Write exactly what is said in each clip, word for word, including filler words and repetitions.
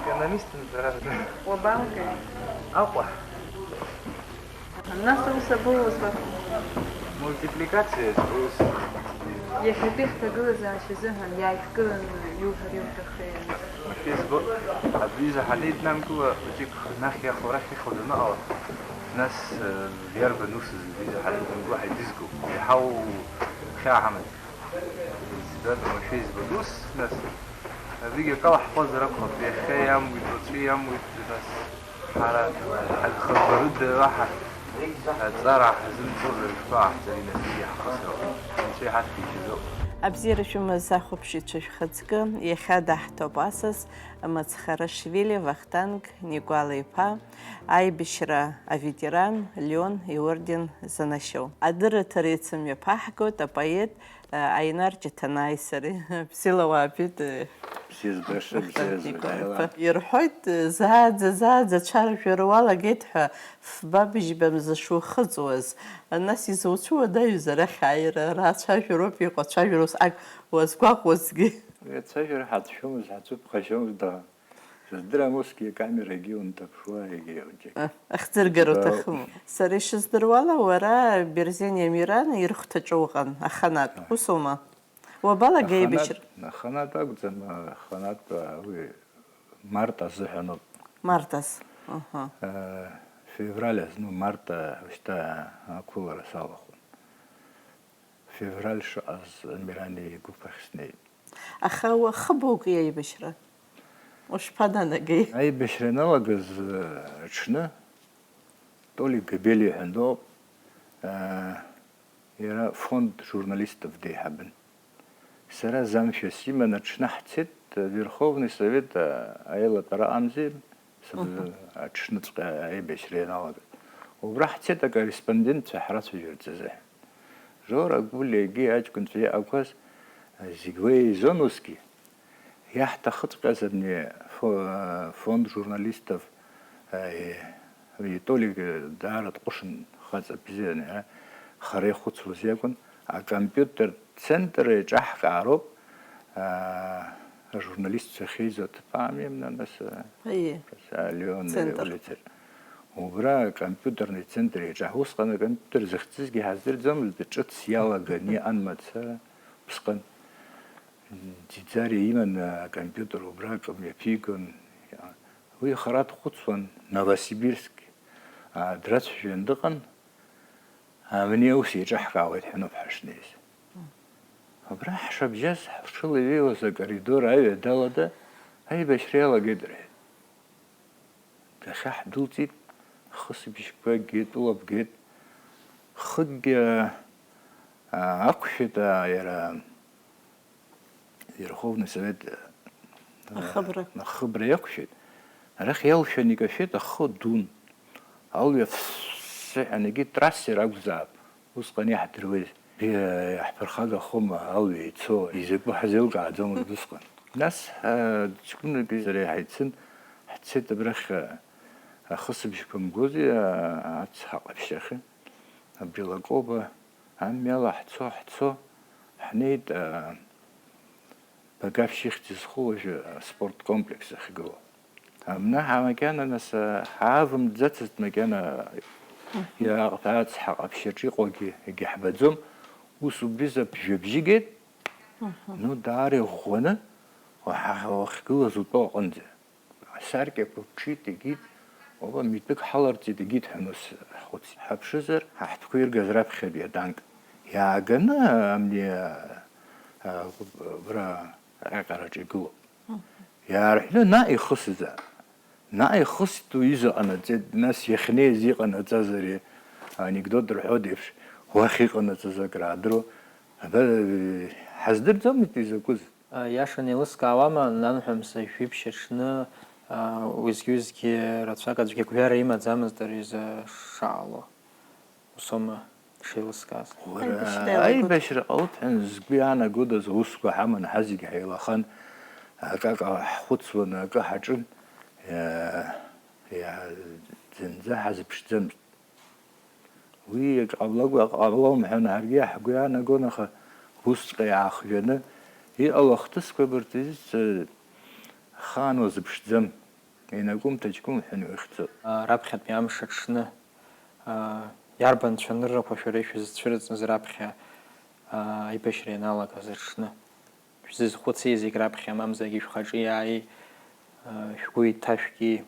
Економистын сара. Уабалгеи? Аҟәа. Нас аус абоуаз уахь? Мультипликациа зус. Иахьатәи ҳҭагылазаашьа азыҳәан иааидкыланы иуҳәар иуҭахи? Машәыр избо, абри заҳаны иднамкыло, ҷык нахь иахо, рахь иахо даныҟала, нас э, иарбан усыз абри заҳаны иднамкыло ҳаидызго? Иаҳау хьаа ҳамаз. Избан, машәыр избо, ус, нас, абригьы акала ҳҟозар акәхап, иахьа иамуит, уаҵәы иамуит, нас, ҳара ҳанхырбарыда уаҳа аҵара ҳзымҵозар, ишԥаҟаҳҵари, нас, иаҳхысроуп, анцәа иҳаҭәеишьазоуп. Абзиара шәымаз ахәаԥшыҩцәа шәхаҵкы, иахьа даҳҭоуп асас Мацхарашвили Вахтанг Никәала-иԥа, аибашьра аветеран Леон иорден занашьоу. Адырраҭара еицымҩаԥаҳгоит апоет Аинар Ҷаҭанааи сареи. Бзиала уаабеит. Бзиа збаша, бзиа Вахтанг збаша. Никәала-иԥа. Ирҳәоит, зааӡа, зааӡа ацәажәара уалагеит ҳәа, фба быжьба мза шухыҵуаз. Нас изуцәуадаҩыз арахь ааира, ара ацәажәароуп иҟоу, ацәажәара усҟак уазгәаҟуазгьы. Уи ацәажәара ҳацәшәомызт, ҳацәыԥхашьомызт, аха сыздырам усгьы акамерагьы унҭаԥшуа егьа џьаргьы. Ахьӡыргара Ба- уҭахым. Сара ишыздыруала, уара Берзен Амиран ирхәҭаҿы уҟан, аханатә, усоума? Уабалагеи аибашьра? Аханатә акәӡам, аханатә уи март азыҳәаноуп. Март азы. Аҳа. Э, февраль азы, ну, март, э, шьҭа ақәылара салахәын. Февраль шыҟаз Амирани игәыԥ ахь снеит. Аха уахыбоуки аибашьра? Ушԥананагеи? Аибашьра ианалагаз, э, аҽны Толик Габелиа ҳәа доуп, э, иара фонд журналистов деиҳабын. Сара замшәас иман аҽны ҳцеит, Верховный Совет, э, аилатәара амзи, сыб-, аҽныҵәҟьа аибашьра ианалагаз. Убра ҳцеит акорреспондентцәа ҳрацәажәарц азыҳәан. Жора Гәлиагьы аҷкәынцәа иҟақәаз, э, зегь уеизон усгьы. Иаҳҭахыҵәҟьаз абни фо-, фонд журналистов, э, Толик даара дҟәышын, хаҵа бзианы, э, хара ихәыцуаз иакәын, акомпиутер центр еиҿаҳкаароуп, э, ажурналистцәа ахьеизо аҭыԥ аами, мна, нас, э, Аиеи. а, Леон Центр. улицаҿ. Убра акомпиутерный центр еиҿаҳ-, усҟан акомпиутер захьӡызгьы ҳаздырӡомызт, ҿыц иалаган иҟан мацара усҟан. Ӡиӡариа иман акомпиутер убраҟа мҩаԥигон. Уи хара дхәыцуан, Новосибирск, а, драцәажәан дыҟан, абни аус еиҿаҳкаауеит ҳәа ноуп ҳашнеиз. Абра ҳшабжьаз, ҳҽылеиҩеиуаз акоридор аҩадалада аибашьра иалагеит, рҳәеит. Дахьаҳдәылҵит, хысбжьқәа геит, тәылабгеит. Хыкгьы, а, ақәшәеит, а, иара Верховный Совет, а, Ахыбра. Ахыбра иақәшәеит. Арахь иалшәан икашәеит, ахы дун. Алҩа фссы ҳәа, егьи трассер акәзаап. Усҟан иаҳдыруеи, иаҳԥырхагахома алҩа ицо, изакәу ҳзеилкааӡомызт усҟан. Нас, а, ҷкәынаки сареи ҳаицын, ҳцеит абрахь, а, ахысыбжьқәа мгози, а, ацҳа ҟаԥшьахьы, абри Лакоба амҩала ҳцо, ҳцо, ҳнеит, а, Багаԥшь ихьӡ зху уажәы аспорт комплекс ахьгылоу. Абна ҳа макьана нас, а, ҳаавымтӡацызт макьана иаҟ-, ацҳа ҟаԥшьаҿ иҟоугьы егьаҳбаӡом. Ус убри заԥжәабжьы геит, ну, даара иӷәӷәаны уаҳа-, уахьгылаз утәоу аҟынӡа. Асаркьақәа ԥҽит, егьит, уаба митәык ҳаларҵеит, егьит ҳәа ус ҳхәыц. Ҳаԥшызар, ҳа ҳтәқәа иргаз раԥхьатәи атанк иааганы амни, а, а, убра аҟьаҟьараҿы игылоуп. Иаарҳәны наҟ ихысызаап. Наҟ ихысит, уи изы ҟанаҵеит, нас иахьнеиз иҟанаҵазари, анекдот рҳәоит еиԥш, уахь иҟанаҵаз акраадыруа. Аба, ҳаздырӡомызт изакәыз. Иашан еилыскаауама, нанҳәа мсажә ҩаԥшь аҽны, уеизгьы-уеизгьы рацәак аӡәгьы агәҩара имаӡамызт ари изы шаало. Усоума дшеилыскааз? Аибашьра иалагоит. Аибашьра ҟалоит ҳәа згәы иаанагодаз аусқәа ҳаман, ҳазегь ҳаилахан, акака ҳхәыцуан, акы ҳаҿын, иа-, иа-, зынӡа ҳазыԥшӡамызт. Уи акы ҟамлакәа, акы ҟамлом ҳәа ҳаргьы ҳгәы иаанагон, аха усҵәҟьа иаахжәаны иҟало ахҭысқәа абарҭ изы ахаан уазыԥшӡам. Инакәым-ҭаҷкәым ҳәа уахьцо. Раԥхьатәи амш аҽны, иарбан цәаныррақәа шәара ишәызцәырҵыз раԥхьа аибашьра ианалагаз аҽны? Шәзызхәыци зегь раԥхьа, мамзаргьы шәхаҿы иааи, шәгәы иҭашәки?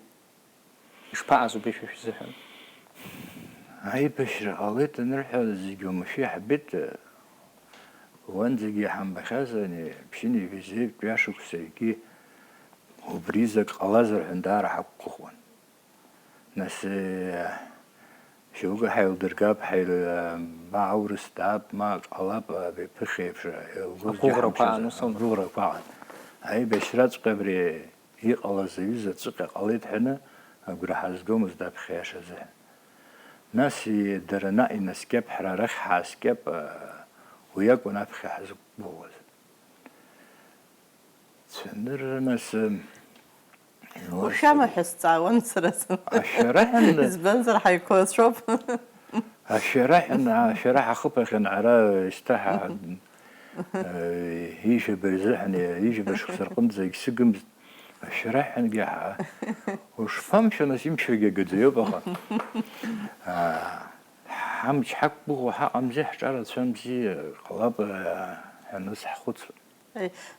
Ишԥаҟаз убри шәа шәзыҳәан? Аибашьра ҟалеит анырҳәа, зегь уамашәа иаҳбеит, уанӡагьы иҳамбахьаз, ани ԥшьынҩажәи жәеизатәи ашықәсагьы убри изы ак ҟалазар ҳәа даара ҳақәгәыӷуан. Нас, шьоукы ҳаилдыргап, ҳаил-, ма аурыс даап, ма ак ҟалап, абри ԥыхьа еиԥш илгозгьы Агәыӷрақәа ҳамшьазар, аан, ус аума? Агәыӷрақәа аан. Аибашьраҵәҟьа абри иҟалаз аҩыза ҵәҟьа ҟалеит ҳәаны агәра ҳазгомызт аԥхьа, иаша азыҳәан. Нас и-, дара наҟ инаскьап, ҳара арахь ҳааскьап, уи акәын аԥхьа ҳазықәгәыӷуаз. Цәанырра нас, Ушәама ҳәа сҵаауан сара. Ашәара ҳәа. Избанзар, ҳаиқәлацәоуп. Ашәара ҳәа, ашәара ҳахыԥахьан, ара шьҭа ҳа-, ижәаба рзыҳәан, ижәаба шықәса рҟынӡа егьсыгымызт. Ашәара ҳәангьы ҳа-, ушԥамшәо, нас имшәогьы агаӡаҩуп, аха, аа, ҳамч ҳақәгәыӷуа ҳаҟамзи, ҳҿарацәамзи, ҟалап, аа, ҳәа нас ҳхәыцуан.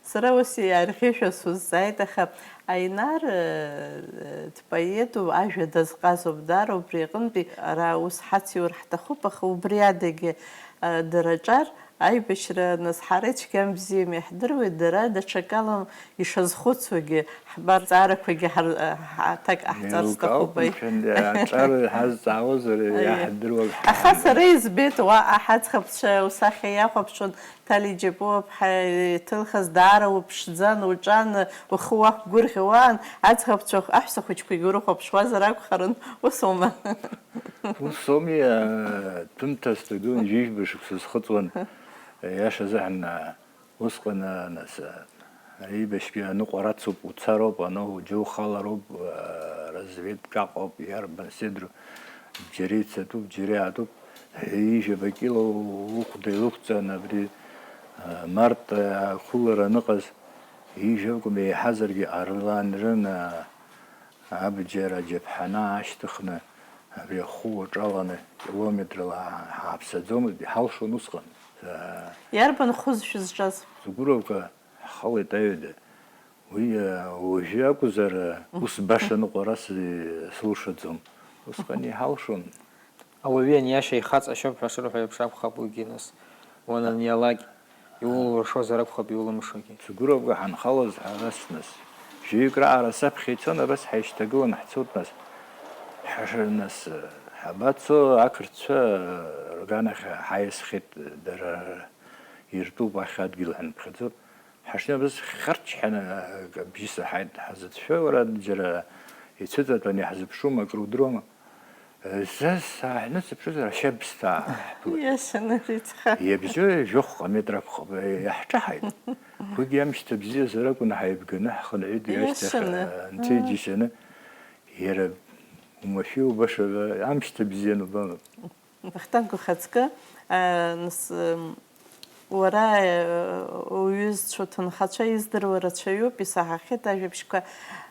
Сара ус иаарӷьышәа сузҵааит, аха Аинар, э, дпоетуп, ажәа дазҟазоуп, даара убри аҟынтәи ара ус ҳациур ҳҭахуп, аха убри адагьы, э, дара аҿар аибашьра нас ҳара ицәгьам бзиам иаҳдыруеит, дара даҽакала ишазхәыцуагьы, ҳбар ҵаарақәагьы ҳар-, ҳаҭак ҟаҳҵар Еилкаауп, сҭахуп, аи. Мшәан, аҿар ҳазҵаауазар, Аиеи. Иаҳдыруа Аха ҳаҳамбеит. Сара избеит, уаҟа ҳаӡӷабцәа усахьа иахәаԥшуан, Ҭали Џьапуаԥҳа иҭылхыз даара уԥшӡан, уҿан, ухы уақәгәырӷьауан, аӡӷабцәа, аҳәса хәыҷқәагьы урыхәаԥшуазар акәхарын, ус аума? Ус ауми, а, ҭәымҭа сҭагылан, ҩажәижәба шықәса схыҵуан, иашазы ҳан-, Усҟан, нас, аибашьгьы аныҟәара ацуп, уцароуп, ану, џьоу ухалароуп, разведка аҟоуп, иарбан седру, џьара ицатәуп, џьара иаатәуп, ижәаба кьыла ухәда илықәҵан, абри, март ақәылара аныҟаз, ижәакәым еиҳазаргьы арланрын, абџьар аџьаԥҳаны аашьҭыхны, абри ахәы уаҿаланы километрала ҳааԥсаӡомызт, иҳалшон усҟан. Иарбан хәыз шәызҿаз? Згәыроука ҳхалеит аҩада. Уи, уажәы акәзар, ус баша ныҟәара сы-, сылшаӡом. Усҟан иҳалшон. Ауаҩы аниашьа ихаҵашьоуп ҳәа шырҳәо еиԥш акәхап уигьы, нас, уананиалак, иулуршозар акәхап иулымшогьы. Цугуровка ҳанхалоз ҳарас, нас, жәаҩык раҟара саԥхьа ицон, абас ҳаишьҭагылан ҳцот, нас, ҳаша-, нас, ҳабацо, ақырҭцәа рганахь ҳаиасхьеит, дара иртәуп ахь адгьыл ҳанԥхьаӡо. Ҳашнеибаз хьарчҳәаны, абжьы саҳаит, ҳазыцәшәо, уара, џьара ицәыҵатәан иаҳзыԥшума, акрудыруама? Заз сааҳәны сыԥшызар, ашьабсҭа ҳҭәуеит. Иашаны, рыцха. Иабжьы жәохәҟа метр акәхап, иаҳҿаҳаит. Уигьы амшьҭа бзиазар акәын, ҳаибганы ҳхынҳәит, иашьҭахь, Иашаны. Анцәа иџьашьаны, иара умашәи убаша, амшьҭа бзиан убама. Вахтанг, ухаҵкы, а, нас, м, уара, э, уҩызцәа, уҭынхацәа издыруа рацәаҩуп, исаҳахьеит ажәабжьқәа.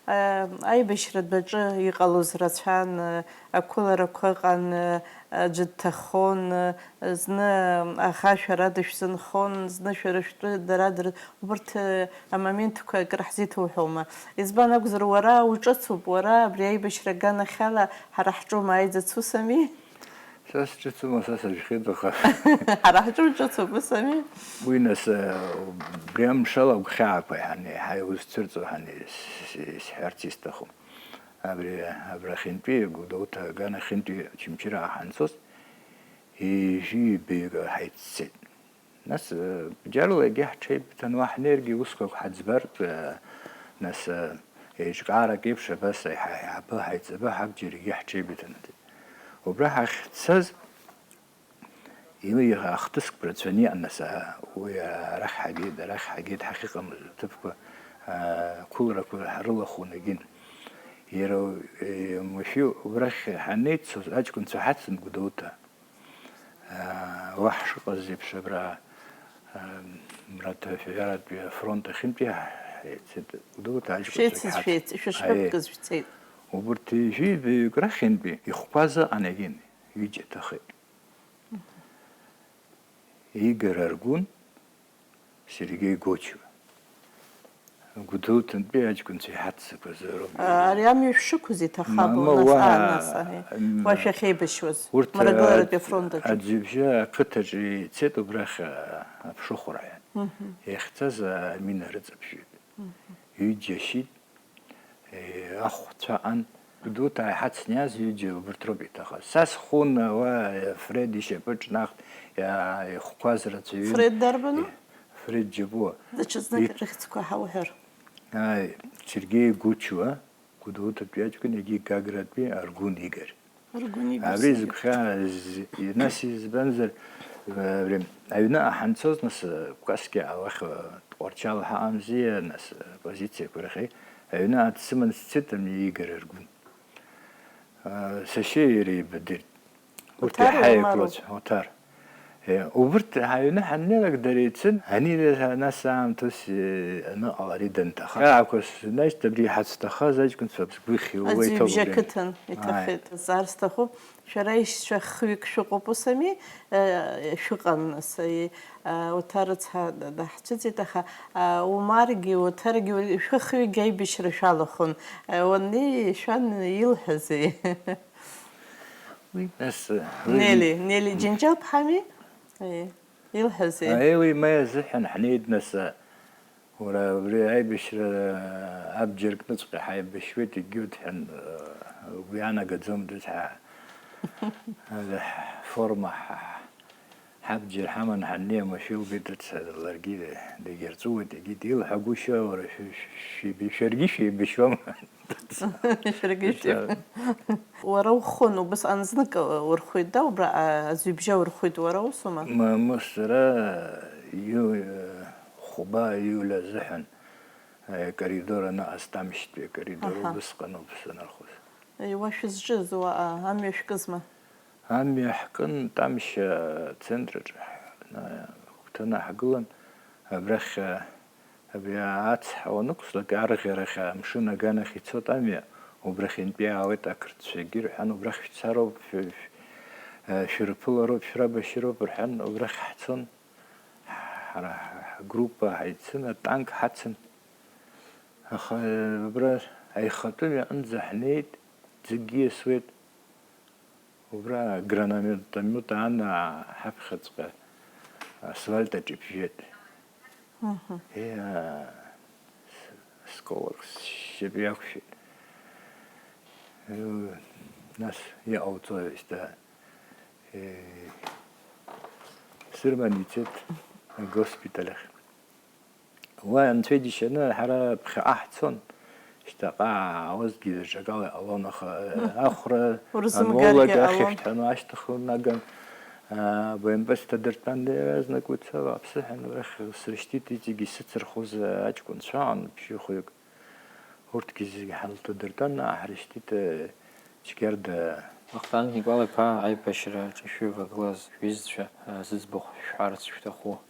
Э, аибашьратә аҿы иҟалоз рацәан, э, ақәыларақәа ыҟан, э, аӡәы дҭаххон, э, зны аӷа шәара дышәзынхон, зны шәара шәтәы дара дыр-, убырҭ, э, амоментқәа акыр ҳзиҭоуҳәома? Избан акәзар, уара уҿыцуп, уара абри аибашьра аганахьала ҳара ҳҿы умааиӡац, ус ами? Са сҿыцума, са сажәхьеит, аха. Ҳара ҳҿы уҿыцуп, ус ами? Уи нас, э, убри амшала агәхьаақәа иҳан-, еиҳа иузцәырҵуа ҳан-, ис-, ис-, исҳәарц исҭахым. Абри, абрахьынтәи, Гәдоуҭа аганахьынтәи Очамчыраҟа ҳанцоз, ҩажәи ҩбаҩык ҳаиццеит. Нас, э, бџьарла егьи ҳҽеибыҭан, уа ҳнеиргьы усқәак ҳаӡбартә, э, нас, э, еиҿкаарак еиԥш абас аиҳа-, аиҳабы, ҳаиҵбы ҳабџьар егьи ҳҽеибыҭанаҵеит. Убра ҳахьцаз, уи ахҭысқәа рацәаны иҟан, нас, а, уи арахь ҳагеит, арахь ҳагеит, ҳахьыҟамыз аҭыԥқәа, а, ақәыларақәа ҳрылахәын егьин. Иара, э, уамашәа убрахь ҳанеиццоз аҷкәынцәа ҳацын Гәдоуҭа. Аа, уа ҳшыҟаз еиԥш абра, аа, Мраҭашәаҩаратәи афронт ахьынтәи ҳ-, ҳицит, Гәдоуҭа аҷкәынцәагьы Шәеицыз ҳацит. Шәеицит, шәышԥаԥкыз Аиеи. Шәцеит? Убырҭ ҩажәи жәаҩык рахьынтәи ихәқәаз ыҟан егьин, ҩыџьа ҭахеит. Игор Аргәын, Сергеи Гочуа. Гәдоуҭантәи аҷкәынцәа иҳаццакуаз роуп. Ари амҩа шәшықәыз иҭахабу, Мама, нас, уа, аа, нас, аҳе. М, Уа шәахьеибашьуаз, урҭ, Мрагыларатәи а, афронт аҿы. Аӡҩыбжьа ақыҭаҿы ицеит убрахь, а, аԥшыхәра ҳәа. Мгм. Иахьцаз, а, амина рыҵаԥжәеит. Мгм. Ҩыџьа шьит, е, ахәцәа аҟан. Гәдоуҭа иҳацны иааз ҩыџьа убырҭ роуп иҭахаз. Са схәын, уа, Фред ишьапы ҿнахт, иа-, ихәқәаз рацәаҩын. Фред дарбану? Фред Џьапуа. Даҽазнык Ит- рыхьӡқәа ҳауҳәар. Ааи, Сергеи Гучуа, Гәдоуҭатәи аҷкәын, егьи Гагратәи Аргәын Игорь. Аргәын Игорь Абри Сергеи. Зыгәхьаа з-, нас избанзар, э, абри аҩныҟа ҳанцоз, нас, э, Кәасқьа уахь, э, Тҟәарчал ҳаҟамзи, нас, э, позициақәа рахьеи, аҩныҟа дсыман сцеит, ами Игорь Аргәын. Э, сашьеи иареи еибадырт. Урҭ Оҭар иаҳа ума еиқәлацәа, Оҭар. Е, убырҭ ҳаҩны ҳаннеилак дара ицын, ани нас аамҭа ус, е, аныҟалари данҭаха. Аақәа снаишьҭ абри ҳацәҭахаз аҷкәынцәа сгәы ихьуа Аӡҩыбжьа иҭоуп. Ақыҭан Ааи. Иҭахеит. Зар сҭахуп, шәара ишьцәа хҩык шәыҟоуп ус ами, е, шәыҟан нас, е, е, Оҭар рыцҳа даҳцәыӡит, аха, е, Умаргьы, Оҭаргьы шәы хҩык аибашьра шәалахәын. Е, уаннеи шәан илҳәазеи? Уи нас, уи Нели, Нели Џьынџьал-ԥҳами? Аиеи. Илҳәазеи? Аиеи, уи ма иазыҳәан ҳнеит, нас, уара, абри аибашьра абџьар кныҵәҟьа ҳаибашьуеит, егьиуҭ ҳәан, угәы иаанагаӡом, дад, ҳа, форма ҳа, ҳабџьар ҳаман ҳаннеи амашәыр лгеит, дад, ларгьы дагьырҵәыуеит, егьи дилҳәагәышьа, уара, шәи-, шәи-, шәаргьы шәеибашьуама? Шәаргьы шәеиб-, Уара ухәын, убысҟан знык урхәит, да, убра, а, аӡҩыбжьа урхәит, уара усума? Мамоу, сара иу-, хәба иуль азыҳәан, акоридор аныҟаз, Тамшьтәи акоридор Аҳа. Убысҟаноуп санырхәыз. Уа шәызҿыз, уаҟа амҩа шәкызма? Амҩа ҳкын Тамшьа ацентрҿы, ҳгәҭаны ҳгылан, абрахь, абри ацҳа уанықәслак, арӷьарахь амшын аганахь ицоит амҩа, убрахьынтәи иаауеит ақырҭцәагьы рҳәан, убрахь шәцароуп, шәы-, шәы-, шәырԥылароуп, шәрабашьыроуп рҳәан, убрахь ҳцон, ҳара ҳ-, ҳгруппа ҳаицын, атанк ҳацын. Аха, абра аихатәы мҩаҟынӡа ҳнеит, ӡыкгьы иасуеит. Убра гранатомет аан ҳаԥхьаҵәҟьа асфальт аҿы иԥжәеит. Мгм. Иа-, с-, осколок сшьапы иақәшәеит. Ыы, нас иҟауҵои шьҭа? Э, сырман ицеит агоспиталь ахь. Уа анцәа иџьашьаны ҳара ԥхьаҟа ҳцон. Шьҭаҟа аауазгьы даҽакала иҟалон, аха, э, Мгм. Ахәра Урзымгаргьы ануалага ҟалон. Ахьышәҭҳәа ануашьҭыхнаган, а, боеприпасқәа дыртәан, иаразнак уца, уааԥсы ҳәа, арахь срышьҭит, иҵегьы исыцырхоз аҷкәынцәа аан, ԥшьҩы-хәҩык. Урҭгьы зегьы ҳалҭадыртәан, ҳрышьҭит, э, Ҷгьарда. Вахтанг Никәал-иԥа, аибашьра аҿы шәывагылаз шәҩызцәа, э, зыӡбахә шәҳәарц шәҭаху?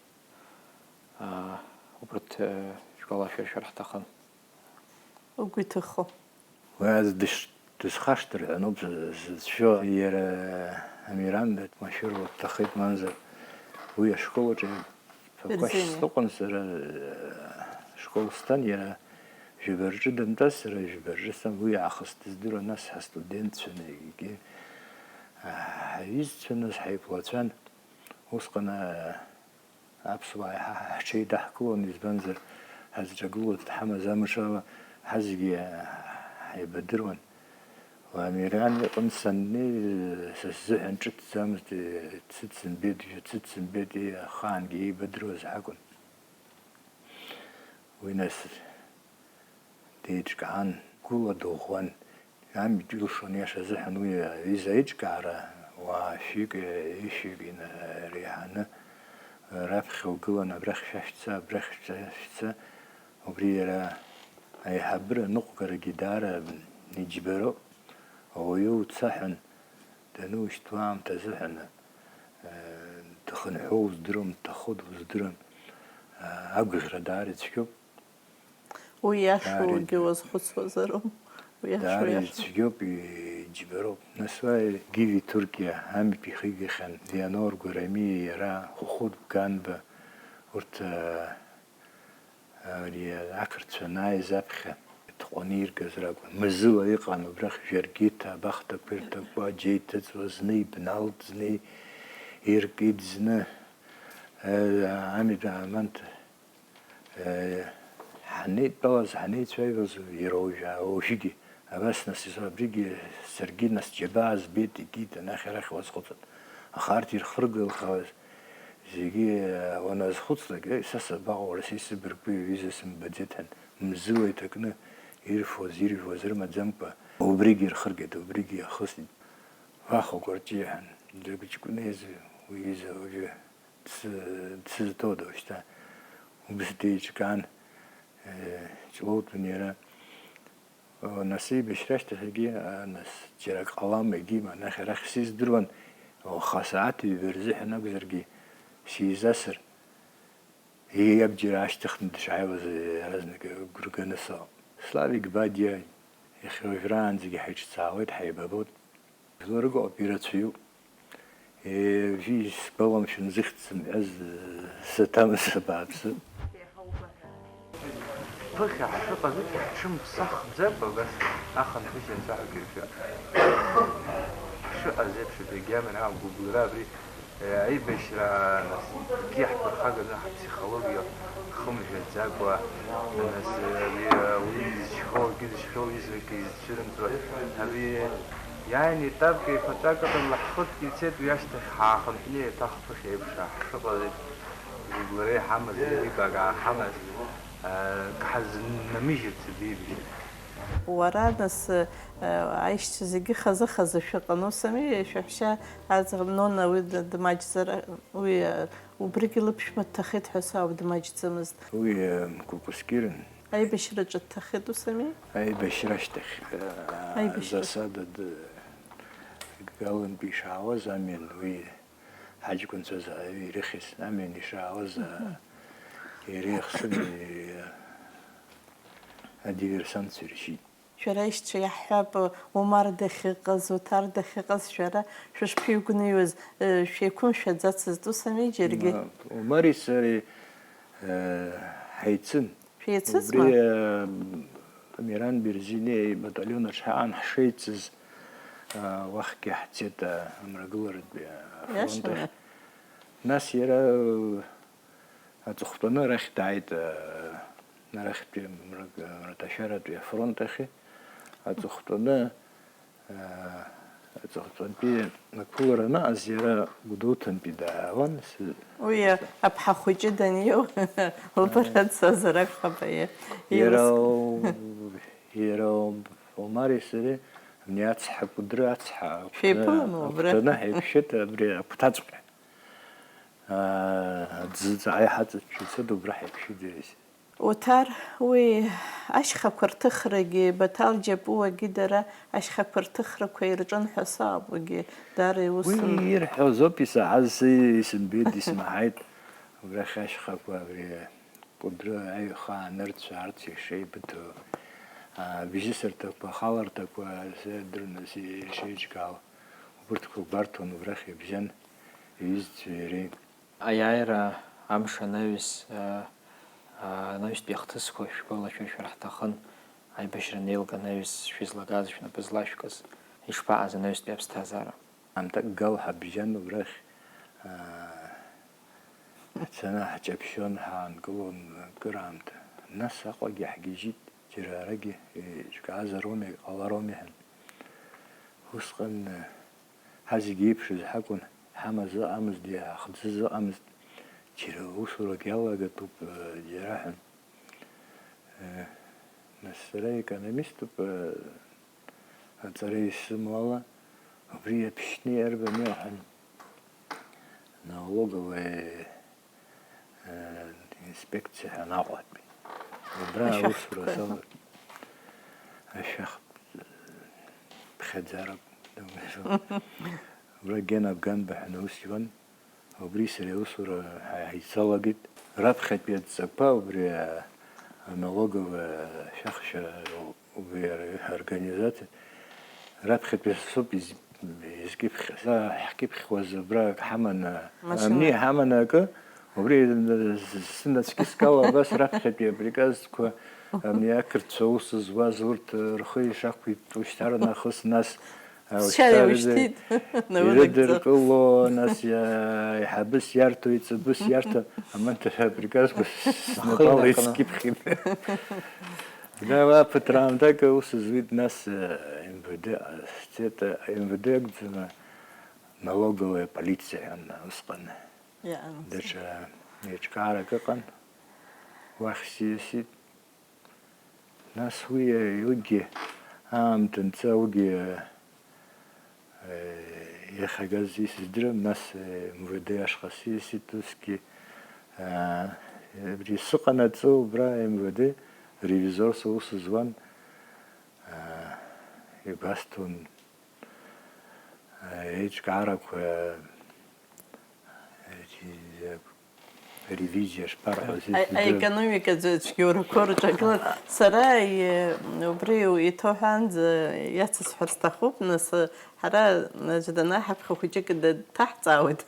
Аа, убарҭ, э, шәгәалашәар шәара ҳҭахын. Угәы иҭахо. Уи аӡә дыш-, дысхашҭыр ҳәа ануп з-, зыцәшәо, иара Амиран машәыруа дҭахеит, мамзар уи ашкол аҿы ԥақәашь Ирзеимеи? Сыҟан сара, э, школ сҭан, иара жәабараҿы дантәаз, сара жәабараҿы стәан, уи аахыс дыздыруан, нас ҳастудентцәаны, егьи, а, ҳаҩызцәа, нас ҳаиқәлацәан. Усҟан, а, Аԥсуаа иаҳа ҳ-, ҳҽеидаҳкылон, избанзар, ҳазҿагылоз дҳамаз амшала, ҳазегьы ҳаибадыруан. Уа Амиран иҟны саннеи, са сзыҳәан ҿыцӡамызт, дсыцымбеит, дсыцымбеит, ахаангьы еибадыруаз ҳакәын. Уи нас деиҿкаан, гәыла дыӷәӷәан. Амитә илшон, иаша азыҳәан, уи аҩыза аиҿкаара уаа шәҩык, ишәҩык инареиҳаны раԥхьа угылан, абрахь шәа шәца, абрахь шәца, шәца. Убри иара аиҳабыра аныҟәгарагьы даара иџьбароуп. Ауаҩы уца ҳәан данушьҭуа аамҭа азыҳәан, э, дхынҳәуа уздыруам, дҭахо дуздыруам, э, агәаӷьра даара ицәгьоуп. Уи иашоугьы уазхәыцуазароуп. Даара ицәгьоуп, иџьбароуп. Нас уа Гиви Туркиа амитә ихигахьан, Леонор Гәарамиа, иара, Хәыхәыт Ганба, урҭ, аа, ари ақырҭцәа анааиз аԥхьа итҟәаны иргаз ракәын. Мызуа иҟан убрахь, Жәаргиҭа, абахҭақәа ирҭакуа, џьа иҭыҵуа, зны ибналт, зны иркит, зны, аа, амитә аамант. Ҳанеидтәалаз, ҳанеицәажәоз, иара уажәы, уажәыгьы абас, нас, абригьы саргьы, нас, џьабаа збеит, икит, анахь-арахь уазхәыцып. Аха арҭ ирхыргылахаз зегьы уаназхәыцлак, еи, са сабаҟоу, уара, са исыбаргәи, аҩыза сымбаӡеит ҳәа, мзыла иҭакны ирфоз, иржәуаз рымаӡамкәа, убригьы ирхыргеит, убригьы иахысит. Вахо Кәарҷиа ҳәа дыргьы ҷкәынеизы уи изы уажәы дсы-, дсызҭода уажәшьҭа? Убыс деиҿкаан, э, ҷлоутәын иара. О, нас, еибашьра ашьҭахьгьы, а, нас, џьара ак ҟалама, егьима, анахь-арахь сиздыруан, о, хасааҭ ҩба рзыҳәан акәзаргьы сизасыр, иабџьар аашьҭыхны дышааиуаз иаразнак гәырганы сыҟан. Славик Бадиа, иахьа уажәраанӡагьы ҳаиҿцаауеит, ҳаибабоит. Жәларык ауп, ирацәаҩуп. Ежьи сгәаламшәан, зыхьӡ сымҳәаз, саҭамыз абааԥсы. Ԥыхьа ҳшыҟаз еиԥш, ҳҽымԥсахӡакәа абас ахынҳәышьа анцәа ҳәа акы иршәы. Ҳшыҟаз еиԥш, абри агьама, агәыблра, абри, е, аибашьра, нас, акгьы ҳԥырхаганы ҳаԥсихологиа хымжәаӡакәа, нас, абри, ауаҩы дызшьхьоу, акгьы зышьхьоу изҩагьы изцәырымҵуа, абри иааины етапк еиқәаҵәак ыҟан, лаҳхәыцк ицеит, уи ашьҭахь ҳаахынҳәны еиҭах ԥыхьа еиԥш ҳшыҟаз еиԥш, гәыблра иҳамаз, ҩбак ааҳамаз, акы ҳазыннамыжьырц абеиабжьара. Уара, нас, э, аишьцәа зегьы хазы-хазы шәыҟан, ус ами? Шәаҳәшьа аӡӷаб Нона уи д-, дмаҷзар, уи, э, убригьы лыԥшәма дҭахеит ҳәа сауп, дмаҷӡамызт. Уи, э, Кәыкәыскьырын. Аибашьраҿы дҭахеит, ус ами? Аибашьра ашьҭахь, э, Аибашьра. Засада д-, Галантәи ишаауаз амҩан уи ҳаҷкәынцәа за-, ирыхьыз амҩан ишаауаз, э, Мгм. Иара ихсыми, э, адиверсантцәа иршьит. Шәара аишьцәа иаҳҳәап, Омар дахьыҟаз, Оҭар дахьыҟаз, шәара шәышԥеигәныҩуаз, э, шәеиқәымшәаӡацызт, ус ами, џьаргьы? Ма-, Омари сареи, э, ҳаицын. Шәеицызма? Убри, э, Амиран Берзилиа ибаталион аҿы ҳаан ҳшеицыз, э, уахьгьы ҳцеит, э, амрагыларатәи афронт ахь. Иашаны? Нас иара, э, Аҵыхәтәаны арахь дааит, арахьтәи мра-, мраҭашәаратәи афронт ахь, аҵыхәтәаны, аҵыхәтәантәи ақәылара анаҟаз иара Гәдоуҭантәи даауан. Уи аԥҳа хәыҷы даниоу лбара дцозар акәхап, аиеи. Иара, иара Омари сареи абни ацҳа, Кәыдры ацҳа агәҭаны, шәеиԥылама убра? Агәҭаны ҳаиқәшәеит, абри агәҭаҵәҟьа. Аа, аӡы ҵаҟа иҳаҵаҷҷо ицоит, убра ҳаиқәшәеит иара. Оҭар, уи ашьхақәа рҭыхрагьы, Баҭал Џьапуагьы дара ашьхақәа рҭыхрақәа ирҿын ҳәа саабогьы, даара иусун. Уи ирҳәоз ауп исаҳаз, са исымбеит, исмаҳаит. Убрахь ашьхақәа, абри Кәыдры аҩхаа анырцә, арҭ ишеибыҭоу, аа, абжьысырҭақәа, ахаларҭақәа рзы дырны ишеиҿкаау, убырҭқәа гәарҭон, убрахь ибжьан иҩызцәеи иареи. Аиааира амш анаҩс, а, а, анаҩстәи ахҭысқәа шәгәалашәаршәар ҳҭахын, аибашьра анеилга анаҩс шәызлагаз, шәнапы злашәкыз, ишԥаҟаз анаҩстәи аԥсҭазаара? Аамҭак гал ҳабжьан убрахь, а, ҳцаны ҳҷаԥшьон, ҳаанкылон акыраамҭа. Нас Аҟәагьы ҳгьежьит, џьара арагьы, е, еиҿкаазароуми, ҟалароуми ҳәа. Усҟан, а, Ҳазегь еиԥшыз ҳакәын, ҳамаз ыҟамызт, иаҳхӡыз ыҟамызт, џьара усурак иалагатәуп, џьара ҳәа. Нас сара економиступ, аҵара исымоу ала, убри иаԥшьны иарбан иҟан, налоговая инспекциа ҳәа Аҟәатәи. Убра аусура салагеит. Ашәахтә ԥхьаӡарак. Убра Гена Ганба ҳәа аус иуан. Убри сара аусура ҳа-, ҳаицалагеит. Раԥхьатәи адҵақәа убри, а, Налоговая шәахшәа уи организациа раԥхьатәи соуп из-, изкьыԥхьыз. Ҳкьыԥхьуаз убра ак ҳаман, амни ҳаман акы, убри сынацәкьыскала абас раԥхьатәи априказқәа, амни ақырҭцәа аус зуаз урҭ рхы ишақәиҭтәу шьҭарнахыс нас Сшьара ушьҭит, ирыдыркыло, нас иа-, иҳабыс иарҭо, иҵабыс иарҭо, аманҭа априказқәа снапала искьыԥхьит. Да, уа ԥыҭраамҭак аус зуит, нас, э, М В Д, сцеит, э, МВД акәӡам, налоговая полиция ҳәа усҟан. Иаанхеит. Даҽа еиҿкаарак ыҟан, уахь сиасит. Нас уи, э, уигьы аамҭа анца, уигьы, э, иахьагаз исыздырам, нас, э, М В Д ашҟа сиасит, усгьы, э, абри сыҟанаҵы убра М В Д ревизорс аус зуан, э, игәасҭон, э, еиҿкаарақәа, э, ри-, ревизиа шԥарҳәоз, А-, исыздырам. Аекономикаҿы ацәгьоурақәа рҿагылан. Сара, и-, убри иҭоуҳәаанӡа иацысҳәар сҭахуп, нас, ҳара, аӡә данаҳаԥхьа хәыҷык дҭаҳҵаауеит.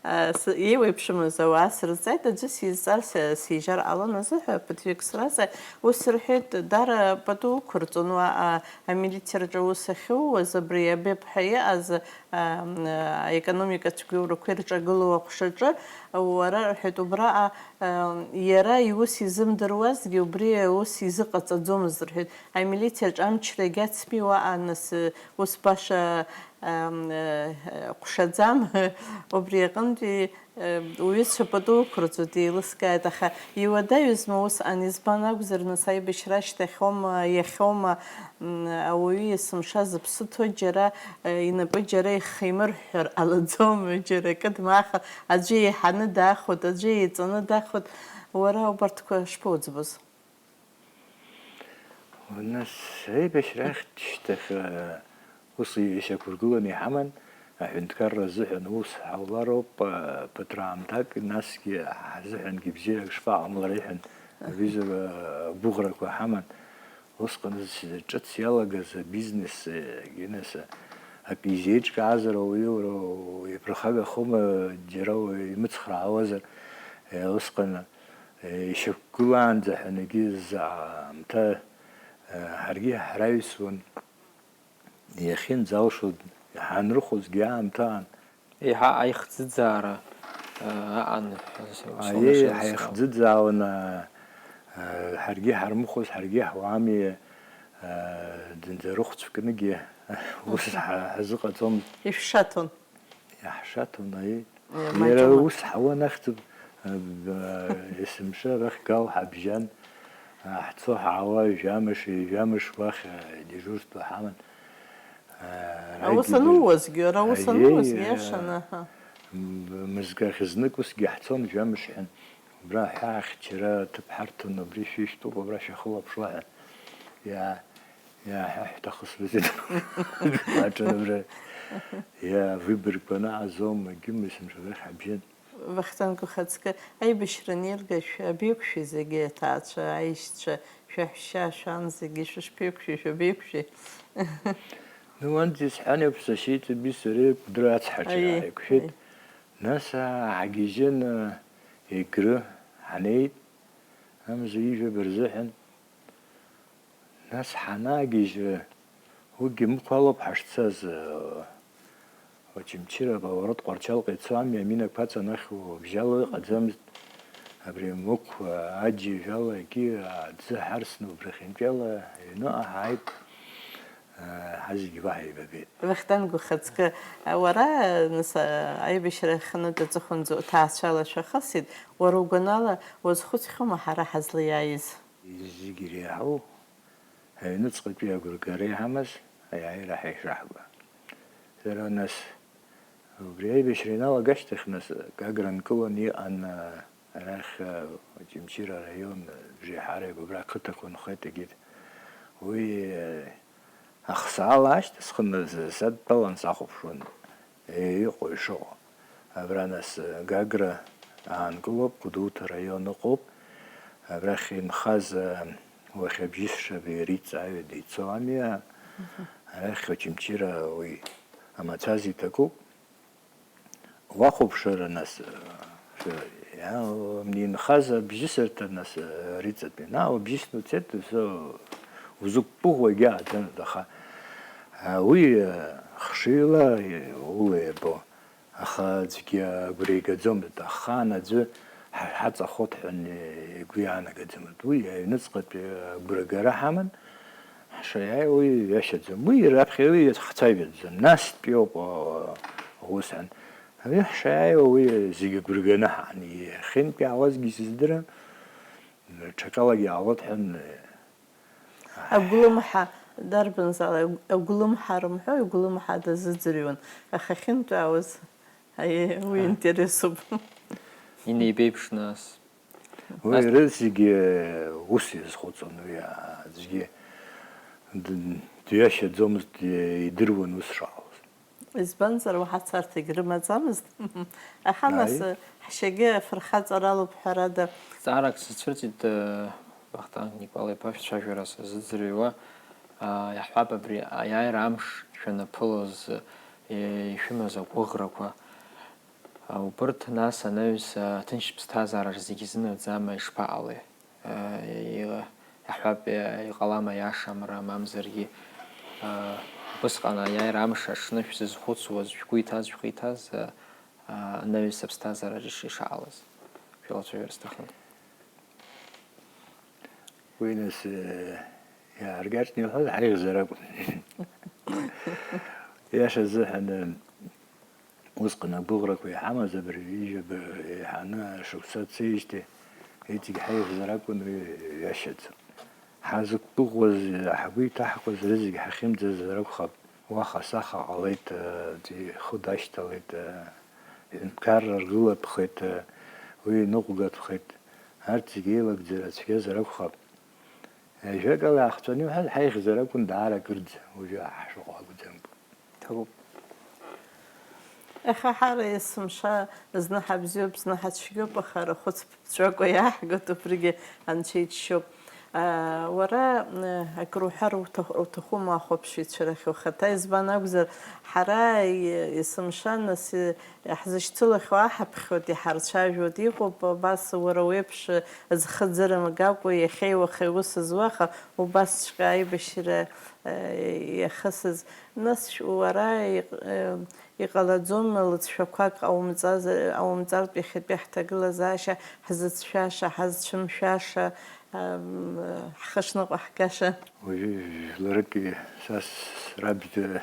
А, с-, еиуеиԥшымыз ауаа срызҵааит, аӡәы сизҵаар, с-, сижьар ҟалон азыҳәа, ԥыҭҩык сразҵааит, ус рҳәеит, дара пату ықәырҵон, уа, а, амилициаҿы аус ахьууаз, абри Абеԥ ҳәа иҟаз, а, м, аекономика цәгьоурақәа ирҿагылоу аҟәшаҿы, уара, рҳәеит, убраҟа, а, иара иус изымдыруазгьы, убри аус изыҟаҵаӡомызт, рҳәеит. Амилициаҿ амчра егьацми уаҟа, нас, ус баша, а, м, а, ҟәшаӡам, убри аҟынтәи, а, уҩызцәа пату ықәырҵоит, еилыскааит, аха иуадаҩызма усҟан, избан акәзар, нас аибашьра ашьҭахьоума, иахьоума, м, ауаҩы есымша зыԥсы ҭоу џьара, э, инапы џьара ихимырҳәҳәар ҟалаӡом, џьара акы дмаахыр, аӡәы еиҳаны дахоит, аӡәы еиҵаны дахоит, уара убарҭқәа шԥоуӡбоз? Нас аибашьра ахьҭшьҭахь, э, ус ишьақәыргыланы иҳаман, аҳәынҭқарра азыҳәан ус ҳаулароуп, э, ԥыҭраамҭак, насгьы ҳзыҳәангьы бзиарак шԥаҟамлари ҳәа, абиза, э, гәыӷрақәа ҳаман. Усҟан ҿыц иалагаз абизнес, э, генес, э, акы изеиҿкаазар ауаҩы уара иԥырхагахома, џьара уаҩ имыцхраауазар, э, усҟан, э, ишьақәгылаанӡа ҳәа егьи заамҭа, э, ҳаргьы ҳраҩсуан, иахьынӡалшо ҳанрыхәозгьы аамҭа аан. Еиҳа аихӡыӡаара, э, аҟан, ҳәа Аиеи, сылшоит. Ҳаихӡыӡаауан, а, а, ҳаргьы ҳармыхәоз, ҳаргьы ҳуами, а, зынӡа рыхәцә кныгьы ус ҳа-, ҳазыҟаҵомызт. Ишәшаҭон. Иаҳшаҭон, аиеи. Иара маҷыма. Ус ҳауан ахьӡуп, а, б-, а, есымша арахь Гал ҳабжьан, а, ҳцо ҳаауа жәамш, ҩажәамш уахь, а, дежурство ҳаман. Аус анууазгьы, ара аус анууазгьы, иашан, аҳа. Мызкы ахьызнык усгьы ҳцон, жәамш ҳәа. Убра аҳәаахьчара аҭыԥ ҳарҭон, абри шәышәтәуп, абра шәахылаԥшла ҳәа. Иа-, иааҳәа ҳҭахысуазеи? Аҿан абра. Иа, выборқәа анаҟазоума, гьымҩасымшәа рахь ҳабжьан. Вахтанг, ухаҵкы аибашьра анеилга, шәа-, абеиқәшәеи зегьы, аҭаацәа, аишьцәа, шәаҳәшьа, шәан зегьы шәышԥеиқәшәеи, шәабеиқәшәеи? Ну, уанӡа исҳәан еиԥш, сашьеиҵби сареи Кәыдры ацҳаҿы Аиеи, ҳаиқәшәеит. Аиеи. Нас, аа, ҳагьежьын, Егры ҳанеит, амза ижәаба рзыҳәан. Нас ҳанаагьежь, уигьы Мықә алоуп ҳашцаз, Очамчыра аворот Тҟәарчалҟа ицо ами, аминақәа аҵанахьоу абжьала ыҟаӡамызт. Абри Мықә аџьажәалагьы аӡы ҳарсны убрахьынтәиала аҩныҟа ҳааит, ҳазегьы уаҳа еибабеит. Вахтанг, ухаҵкы, уара, нас, аибашьра аханытә аҵыхәанӡа уҭаацәала шәахысит, уара угәанала уазхәыцхьоума ҳара ҳазлаиааиз? Зегь иреиҳау аҩныҵҟатәи агәыргара иҳамаз аиааира ҳәа ишаҳбо. Сара, нас, убри аибашьра ианалага ашьҭахь, нас, Гагра нкыланы иҟан, арахь, Очамчыра араион, Бжеиҳарак, убра ақыҭақәа нхеит, егьит. Уи, ахсаала ашьҭа схынҳәыз садтәалан сахәаԥшуан. Иҟоу ишыҟоу. Абра, нас, Гагра аанкылоуп, Гәдоуҭа араион ыҟоуп. Абрахь инхаз, уахь абжьысшаби иареиҵааҩы деицәоу ами, арахь Очамчыра уи амацәаз иҭакуп. Уахәаԥшыр, нас, инхаз абжьысырҭа, нас, риҵатәи, наҟ убжьысны уцеит, узықәгәыӷуагьы ааӡамызт, аха уи хшыҩла ула иабо. Аха аӡәгьы агәра игаӡомызт, ахаан аӡәы ҳа-, ҳаҵахот ҳәа игәы иаанагаӡомызт. Уи аҩныҵҟатәи агәрагара ҳаман, ҳшаиааиуа уи ҩашьаӡам. Уи раԥхьа уи ҳцәажәаӡам. Настәи ауп, а, аус ҳәан. Уи ҳшаиааиуа уи зегьы агәра ганы ҳаан. Иахьынтә иаауазгьы сыздырам, ҽакалагьы иаауеит ҳәан, Агәлымҳа, дарбанзаалак агә-, агәлымҳа рымҳәо, игәлымҳа дазыӡырҩуан, аха ахьынтәаауаз, аиеи, уи Ҳа. интересуп. Инеибеиԥшны ас. Уи Ас- рызегьы ус иазхәыцуан, уи аӡәгьы д-, дҩашьаӡомызт, идыруан ус шаауаз. Избанзар, уаҳа царҭагь рымаӡамызт. Аха нас, Ааи. ҳшьагьы афырхаҵара алоуп, ҳәарада. Зҵаарак сацәырҵит, э, Вахтанг Никәал-иԥа шәцәажәара сазыӡырҩуа, а, иаҳҳәап, абри аиааира амш шәанаԥылоз, э, ишәымаз агәыӷрақәа, а, убырҭ нас анаҩс, а, аҭынч ԥсҭазаара зегьы зынаӡама ишԥаҟалеи? Иаҳҳәап, иҟалама иашамра, мамзаргьы, убысҟан аиааира амш аҽны шәзызхәыцуаз, шәгәы иҭаз, шәхы иҭаз, анаҩс аԥсҭазаараҿы ишаҟалаз, шәалацәажәар сҭахын. Уи нас, иааргар ҳәа иуҳәаз ҳаиӷьзар акәын. Иаша азыҳәан, Усҟан агәыӷрақәа иҳамаз абри ҩажәаба еиҳаны шықәса цеижьҭеи, иҵегь ҳаиӷьзар акәын уи ҩашьаӡа. Ҳазықәгәыӷуаз, ҳгәы иҭаҳкуаз рызегь ҳахьымӡазар акәхап. Уаха-саха ҟалеит, ихы дашьҭалеит, ҳәынҭқарра ргылатәхеит, уи иныҟәгатәхеит. Арҭ зегь еилагӡара цәгьазар акәхап. Ажәакала, иаахҵәаны иуҳәаз, ҳаиӷьзар акәын даара акырӡа, уажәы ҳшыҟоу акәӡамкәа. Ҭабуп. Аха ҳара есымша зны ҳабзиоуп, зны ҳацәгьоуп, аха рахәыц ԥҵәакәа иааҳгоит, убригьы Анцәа иџьшьоуп. Аа, уара, э, акыр уҳәар уҭаху-, уҭахума ахәаԥшыҩцәа рахь ухаҭа? Избан акәзар, ҳара, е-, есымша нас, э, иаҳзышьцылахьоу аҳаԥхьоит, иҳарцәажәоит. Иҟоуп абас уара уеиԥш, э, зхы ӡырымгакәа, иахьеи уахеи ус зуа, аха убасҵәҟьа аибашьра, э, иахысыз. Нас шә-, уара иҟ-, э, иҟалаӡом лыҵшәақәак ҟаумҵазар, ҟаумҵартә иахьатәи ҳҭагылазаашьа ҳзыцәшәаша, ҳазцәымшәаша, ам, ҳхы шныҟәаҳгаша. Уажәы жәларыки са с-, срабжьа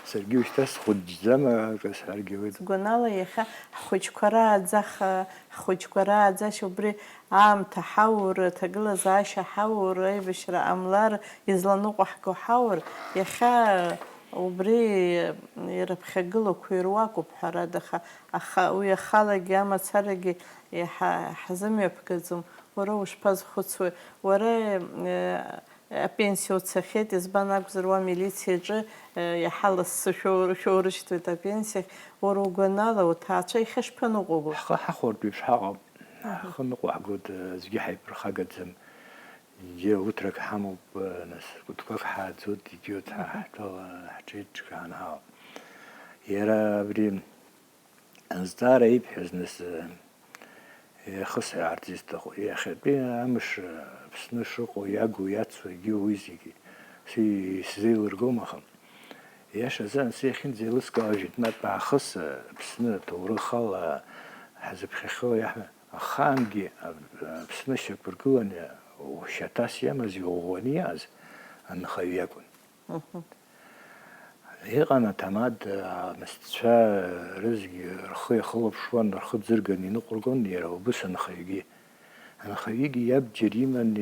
саргьы ушьҭа схәыҷӡам, акы сҳәаргьы ауеит. Сгәанала, иахьа ҳхәыҷқәа рааӡаха, ҳхәыҷқәа рааӡашьа убри аамҭа ҳаур, аҭагылазаашьа ҳаур, аибашьра ҟамлар, изланыҟәаҳго ҳаур, иахьа убри ирыԥхьагылақәо ируакуп, ҳәарада, аха, аха уи ахалагьы амацарагьы иаҳа ҳзымҩаԥгаӡом. Уара ушԥазхәыцуеи? Уара, э, апенсиа уцахьеит, избан акәзар, уа милициаҿы, э, иаҳа лассы шәоу-, шәоурышьҭуеит апенсиахь. Уара угәанала, уҭаацәа иахьа шԥаныҟәгоу? Ҳхы ҳахәартә еиԥш ҳаҟоуп. Ҳхы ныҟәаҳгоит, аӡәгьы ҳаиԥырхагаӡам. Егьи ауҭрак ҳамоуп, нас, кәытқәак ҳааӡоит, егьи урҭ ҳа-, ҳтәала ҳҽеиҿкаан ҳаауп. Иара абри азҵаара ибҳәаз, нас, иахысҳәаарц исҭаху, иахьатәи амш Аԥсны шыҟоу, иагу, иацу, егьиу уи зегьы си-, исзеилыргом, аха, иашазы, анцәа иахьынӡеилыскаауа, жәытәнатә аахыс Аԥсны аҭоурых ала ҳзыԥхьахьоу иаҳ-, Ахаангьы Аԥсны шьақәыргыланы шьаҭас иамаз, иӷәӷәаны иҟаз анхаҩ иакәын. Мгм. Иҟан аҭамада, амысҭцәа рызегьы рхы иахылаԥшуан, рхы ӡырганы иныҟәыргон иара убыс анхаҩгьы. Анхаҩгьы иабџьар иман,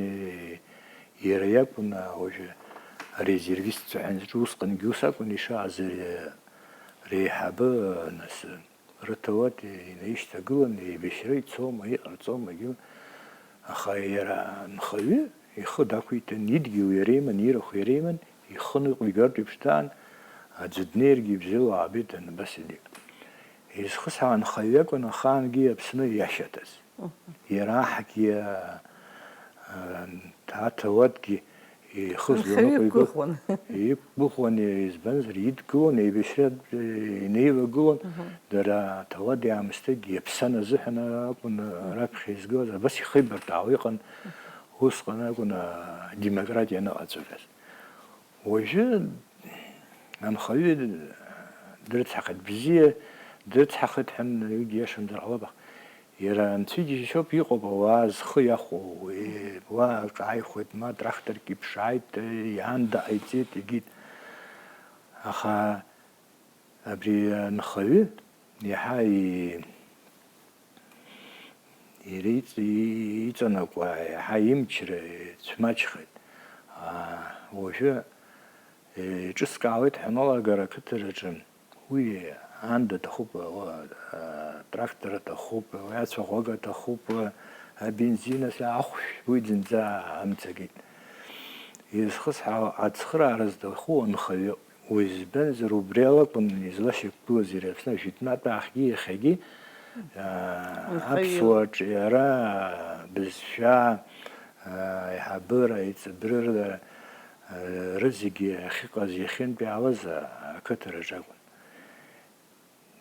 иара иакәын уажәы арезервистцәа ҳәа анзҿу, усҟангьы ус акәын ишыҟаз, ре-, реиҳабы, нас, Рыҭауад инаишьҭагылан, еибашьра ицома, иҟарҵома, егьи, аха иара анхаҩы ихы дақәиҭын, идгьыл иара иман, ирахә иара иман, ихы ныҟәигартә еиԥш даан, аӡәы днеиргьы ибзиала аабеит, анбас егьи. Изхысҳәаау анхаҩы иакәын ахаангьы Аԥсны иашьаҭаз. Мгм. Иара аҳгьы, Аҭауадгьы ихызло Анхаҩы ныҟәигон. Иқәгәыӷуан. Иқәгәыӷуан, избанзар, идгылон, еибашьра инеивагылон. Мгм. Дара аҭауади-аамсҭеигьы иаԥсан азыҳәан акәын раԥхьа изгылаз, абас ихеибарҭәаауа иҟан, усҟан акәын адемократиа аныҟаҵәҟьаз. Уажәы анхаҩы дрыцҳахеит, бзиа дрыцҳахеит ҳәа, уигьы иашамзар ҟалап, аха иара анцәа иџьашьоуп, иҟоуп ауаа зхы иахәо, уи уа ҿааихоит, ма трактор кьыԥшааит, иаанда ҟаиҵеит, егьит. Аха абри анхаҩы иаҳа и-, иара иҵ-, и-, иҵанакуа, иаҳа имчра цәмаҷхеит. Аа, уажәы, е, еиҿыскаауеит ҳаналага ақыҭараҿы. Уи аанда аҭахуп, ала, а, трактор аҭахуп, уи ацәаӷәага аҭахуп, абензин, ас-, ахәшә, уи зынӡа амцагеит. Изхысҳәаауа ацхыраара зҭаху анхаҩы, уи избанзар, убри алакәын излашьақәгылаз иара Аԥсны ажәытәнатә аахгьы иахьагьы, а, Анхаҩы. Аԥсуа аҿиара, бызшәа, а, аиҳабыра, аиҵбырра, а, рызегьы ахьыҟаз иахьынтәаауаз, а, ақыҭараҿ акәын.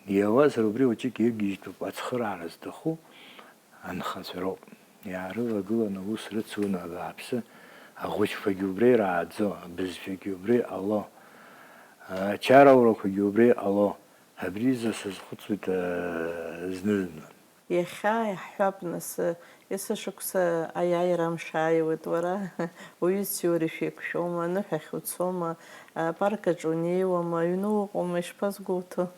Иауазар, убри уаҵәык иргьежьтәуп, ацхыраара зҭаху анхацәа роуп. Иаарывагыланы аус рыцуны абааԥсы, ахәыҷқәагьы убра ирааӡо, абызшәагьы убра иҟало, ачараурақәагьы убра иҟало, абри изы сазхәыцуеит, аа, зны-зынла. Иахьа иаҳҳәап, нас, есышықәса аиааира амш ааиуеит, уара уҩызцәеи уареи шәеиқәшәома, аныҳәахь уцома, апарк аҿы унеиуама, аҩны уҟоума, ишԥазгәоуҭо?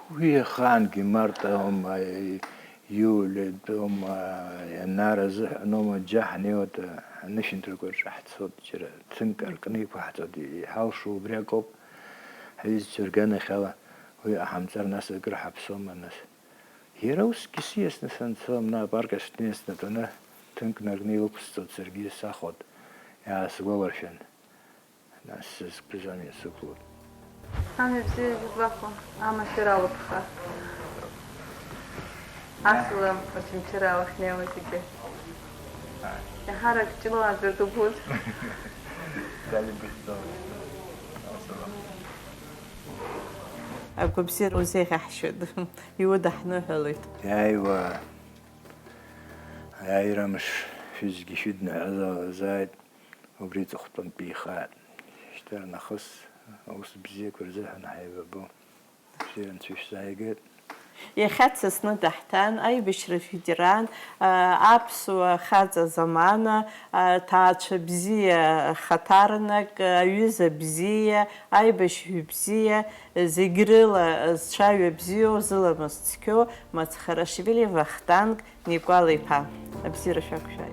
Уи ахаангьы март аума, иули атәоума, ианар азыҳәан аума, џьа ҳнеиуеит, анышәынҭрақәа рҿы ҳцоит, џьара ҭынк аркны иқәаҳҵоит, иҳалшо убри акоуп, ҳҩызцәа рганахьала уи ҟаҳамҵар, нас акыр ҳаԥсоума, нас? Иара усгьы сиасны санцалам, наҟ апарк ахь днеин снатәаны, ҭынк наркны илықәсҵоит, саргьы сахәоит, иаасгәаларшәан. Нас сызқәыз амҩа сықәлоит. Амҩа бзиа жәбахәа, амашәыр алыԥха. Асалам Очамчыра уахьнеиуа зегьы. Еиҳарак ҷлоуаанӡа дубоит. Далибыхьӡоит. Асалам. Агәабзиара узеиӷьаҳшьоит, иудаҳныҳәалоит. Иааиуа аиааира мш шәызегьы шәыдныҳәалазааит. Убри ҵыхәтәантәи ихааит. Шьҭарнахыс аус бзиақәа рзыҳәан ҳаибабо. Бзиа анцәа ишәзааигеит. Иахьа дсасны даҳҭан, аибашьра ветеран, а, аԥсуа хаҵа замана, а, ҭаацәа бзиа хаҭарнак, аҩыза бзиа, аибашьҩы бзиа, зегь рыла зцәаҩа бзиоу, зыламыс цқьоу Мацхарашвили Вахтанг Никәал-иԥа. Абзиара шәақәшәааит.